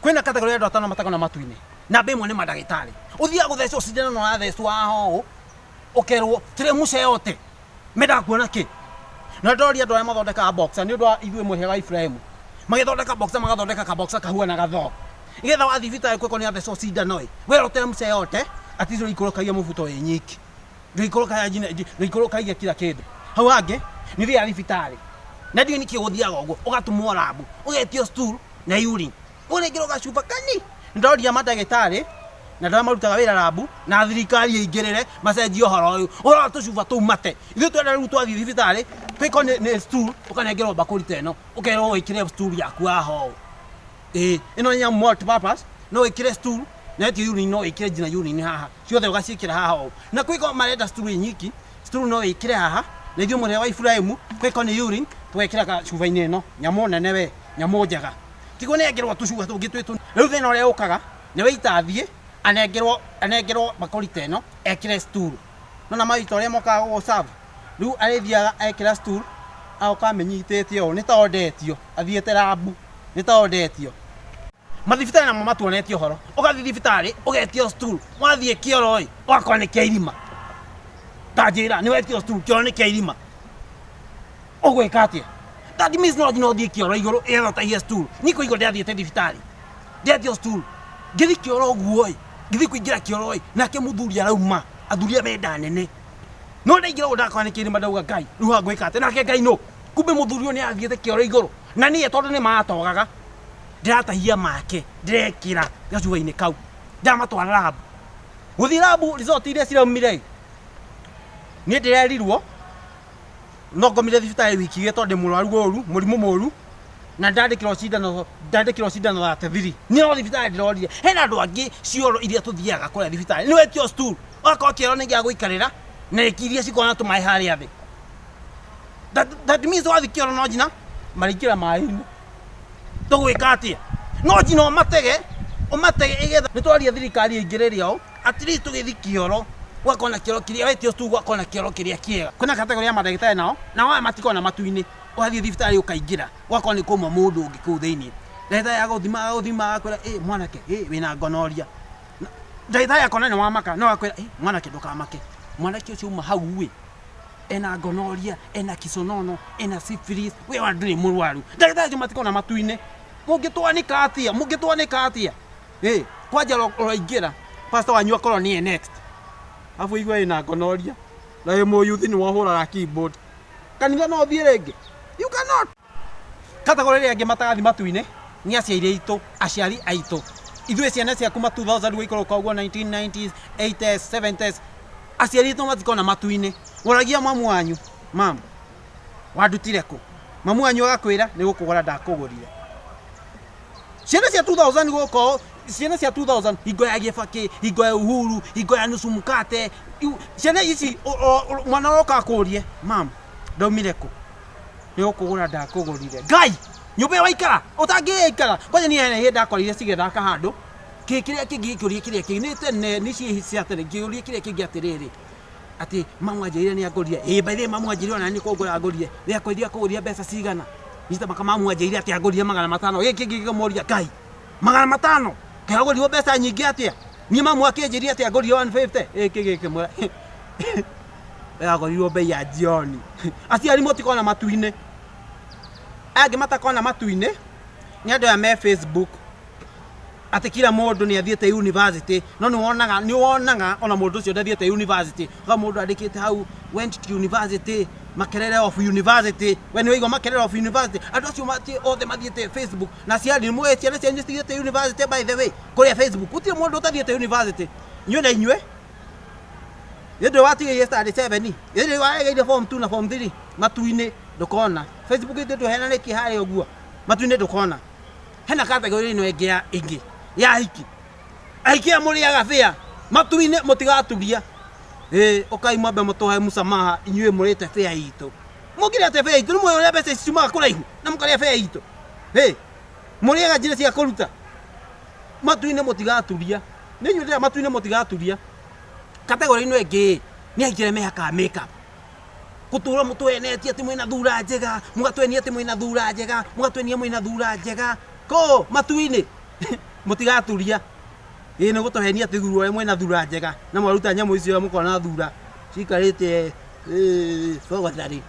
Kwĩna category ya andũ atano matakona matu-inĩ. Namba ĩmwe nĩ mandagĩtarĩ. Ũthiaga gũthecwo cindano na ũrathecwo haha ũũ, ũkerwo teremsha yote. Mendaga kuona kĩ? Na ndoria andũ arĩa mathondekaga boxer nĩ ũndũ wa ithuĩ mũhĩrĩga wa Ibrahĩmu. Magĩthondeka boxer magathondeka ka boxer kahuana gathoo. Nĩgetha wathiĩ thibitarĩ kwĩkwo nĩ athecwo cindano ĩ, werwo teremsha yote, at least ũikũrũkagia mũbuto wĩ nyiki. Ndũikũrũkagia kila kĩndũ. Hau hangĩ nĩ ũthiaga thibitarĩ na ndiũĩ nĩkĩ gũthiaga ũguo, ũgatũmwo lab, ũgetio stool na urine, ũnengerwo gacuba kani. Ndoria mandagĩtarĩ na andũ arĩa marutaga wĩra lab na thirikari ĩingĩrĩre macenjie ũhoro ũyũ, ũhoro wa tũcuba tũu mate. Ithuĩ twenda rĩu twathiĩ thibitarĩ twĩkwo nĩ stool ũkanengerwo mbakũri ta ĩno ũkerwo wĩkĩre stool yaku haha ũũ. Ĩĩ ĩno nĩ nyamũ multi purpose no wĩkĩre stool na wetio urine no wĩkĩre nginya urine haha ciothe ũgaciĩkĩra haha ũũ. Na kwĩko marenda stool ĩ nyiki stool no wĩkĩre haha na ithuĩ mũhĩrĩga wa Iburahĩmu kwĩko nĩ urine tũgekĩra gacuba-inĩ ĩno nyamũ nene we nyamũ njega. Ti kũnengerwo tũcuba tũngĩ twĩ tũ rĩu thĩna ũrĩa ũkaga nĩ waiter athiĩ anengerwo anengerwo mbakũri ta ĩno ekĩre stool. Nĩwona ma waiter ũrĩa mokaga gũgũ serve rĩu arĩthiaga ekĩra stool agoka amĩnyitĩte ũũ nĩ ta ondetio athiĩte lab nĩ ta ondetio. Mathibitarĩ namo matuonetie ũhoro ũgathiĩ thibitarĩ ũgetio stool wathiĩ kĩoro ĩ ũgakora nĩ kĩa irima ta njĩra nĩ wetio stool kĩoro nĩ kĩa irima ũgwĩka atĩa that means no nginya ũthiĩ kĩoro igũrũ ĩgetha ũtahie stool niĩ kũigua ndĩrathiĩte thibitarĩ ndetio stool ngĩthiĩ kĩoro ũguo ĩ ngĩthiĩ kũingĩra kĩoro ĩ nake mũthuri arauma athuri a menda nene no ndaingĩra ũguo ndakora nĩ kĩrima ndauga ngai rĩu haha ngwĩka atĩa nake ngai nũ kumbe mũthuri ũyũ nĩ athiĩte kĩoro igũrũ na niĩ tondũ nĩ matogaga ndĩratahia make ndĩrekĩra gacuba-inĩ kau ndamatwara lab gũthiĩ lab result iria ciraumire ĩ niĩ ndĩrerirwo no ngomire thibitarĩ wiki igĩrĩ tondũ ndĩ mũrwaru ũru mũrimũ mũru na ndandĩkĩrwo cindano ndandĩkĩrwo cindano 33 niĩ no thibitarĩ ndĩrorire hena andũ angĩ cioro iria tũthiaga kũrĩa thibitarĩ nĩ wetio stool ũgakorwo kĩoro nĩ gĩa gũikarĩra na iria cikoragwo na tũmaĩ harĩa thĩ that means wathiĩ kĩoro no nginya marĩingĩra maĩ-inĩ tũgwĩka atĩa no nginya ũmatege ũmatege ĩgetha nĩ twaria thirikari ĩingĩrĩre ũũ at least tũgĩthiĩ kĩoro gũgakorwo na kĩoro kĩrĩa wetio tu gũgakorwo na kĩoro kĩrĩa kĩega kwĩna category ya mandagĩtarĩ nao nao aya matikoragwo na matu-inĩ ũgathiĩ thibitarĩ ũkaingĩra gũgakorwo nĩ kũma mũndũ ũngĩ kũu thĩinĩ ndagĩtarĩ agũthima agũthima agakwĩra ĩ mwanake ĩ wĩna gonorrhea ndagĩtarĩ akona nĩ wamaka no agakwĩra ĩ mwanake ndũkamake mwanake ũcio uma hau ĩ ena gonorrhea ena kisonono ena syphilis we wa ndũrĩ mũrwaru ndagĩtarĩ acio matikoragwo na matu-inĩ mũngĩtwanĩka atĩa mũngĩtwanĩka atĩa ĩ kwanja ũraingĩra pastor wanyu akorwo nĩye next abu igue ĩna gonorrhea na wĩ mũyuthi nĩ wahũraga keyboard kanitha no ũthiĩ rĩngĩ you cannot category ĩrĩa ĩngĩ matagathi matu-inĩ nĩ aciari aitũ aciari aitũ ithuĩ ciana cia kuma 2000 gũikũrũka ũguo 1990s 80s 70s aciari aitũ matikona matu-inĩ ũragia mamu wanyu mam wandutire kũ mamu wanyu agakwĩra nĩ gũkũgũra ndakũgũrire ciana cia 2000 gũkũ ciana cia 2000 hingo ya Kibaki hingo ya Uhuru hingo ya nusu mkate ciana ici mwana oka akũrie mam ndaumire kũ nĩ gũkũgũra ndakũgũrire ngai nyũmba ĩyo waikara ũtangĩikara kwanja niĩ hena hĩndĩ ndakorire cigĩthaka handũ kĩ kĩrĩa kĩngĩ gĩkĩũria kĩrĩa kĩngĩ nĩ tene nĩ ciĩ cia tene ngĩũria kĩrĩa kĩngĩ atĩrĩrĩ atĩ mamu anjĩrire nĩ angũrire ĩĩ by the way mamu anjĩrire ona nĩ kũngũra angũrire we akwĩrire akũgũrire mbeca cigana niĩ maka mamu anjĩrire atĩ angũrire 500 gĩkĩ kĩngĩ gĩkamũria ngai 500 kaĩ agũrirwo mbeca nyingĩ atĩa niĩ mamu akĩnjĩrire atĩ angũrire 150 gĩkĩ gĩkĩmwĩra we agũrirwo bei ya jioni aciari mũtikona matu-inĩ angĩ matakona matu-inĩ nĩ andũ aya me Facebook atĩ kila mũndũ nĩ athiĩte university no nĩ wonaga nĩ wonaga ona mũndũ ũcio ndathiĩte university ũka mũndũ andĩkĩte hau went to university Makerere of university we nĩ waigua Makerere of university andũ acio othe mathiĩte Facebook na aciari nĩ mũĩ ciana cianyu cithiĩte university by the way kũrĩa Facebook gũtirĩ mũndũ ũtathiĩte university inyuĩ na inyuĩ ĩndĩ watigĩire standard 7 ĩndĩ waregeire form 2 na form 3 matu-inĩ ndũkona Facebook ithuĩ tũhenanĩtie harĩa ũguo matu-inĩ ndũkona hena category ĩno ĩngĩ ya ĩngĩ ya ahiki ahiki aya mũrĩaga bĩa matu-inĩ mũtigaturia ĩ ũkai mwambe mũtũhe msamaha inyuĩ mũrĩte bĩa itũ mũngĩrĩa atĩa bĩa itũ nĩ mũĩ ũrĩa mbeca ici ciumaga kũraihu na mũkarĩa bĩa itũ ĩ mũrĩaga njĩra cia kũruta matu-inĩ mũtigaturia nĩ inyuĩ ndĩra matu-inĩ mũtigaturia category ĩno ĩngĩ nĩ ahiki arĩa mehakaga makeup gũtũra mũtwenetie atĩ mwĩna thura njega mũgatwenia atĩ mwĩna thura njega mũgatwenia mwĩna thura njega kũ matu-inĩ Mũtigaturia. Ĩĩ nĩ gũtũhenia atĩ thura ũrĩa mwĩna thura njega na mwaruta nyamũ icio mũkona thura cikarĩte bogotarĩ.